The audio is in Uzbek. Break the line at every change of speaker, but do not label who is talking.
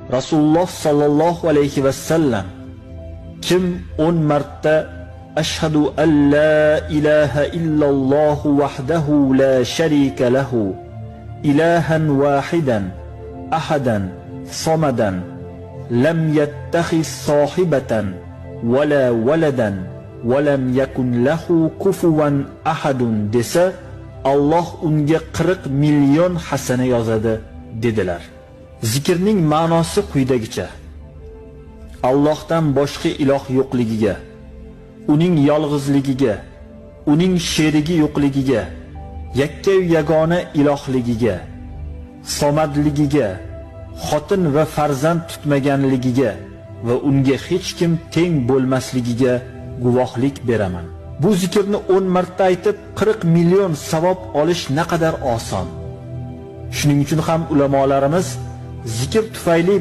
Rasululloh sallallohu alayhi va sallam kim 10 marta ashhadu an la ilaha illalloh wahdahu la sharika lahu ilahan wahidan ahadan somadan lam yattakhiz sohibatan wala waladan va lam yakun lahu kufuwan ahadun desa, Alloh unga 40 million hasana yozadi dedilar. Zikrning ma'nosi quyidagicha: Allohdan boshqa iloh yo'qligiga, uning yolg'izligiga, uning sherigi yo'qligiga, yakkayu yagona ilohligiga, somadligiga, xotin va farzand tutmaganligiga va unga hech kim teng bo'lmasligiga guvohlik beraman. Bu zikrni 10 marta aytib 40 million savob olish naqadar oson. Shuning uchun ham ulamolarimiz zikr tufayli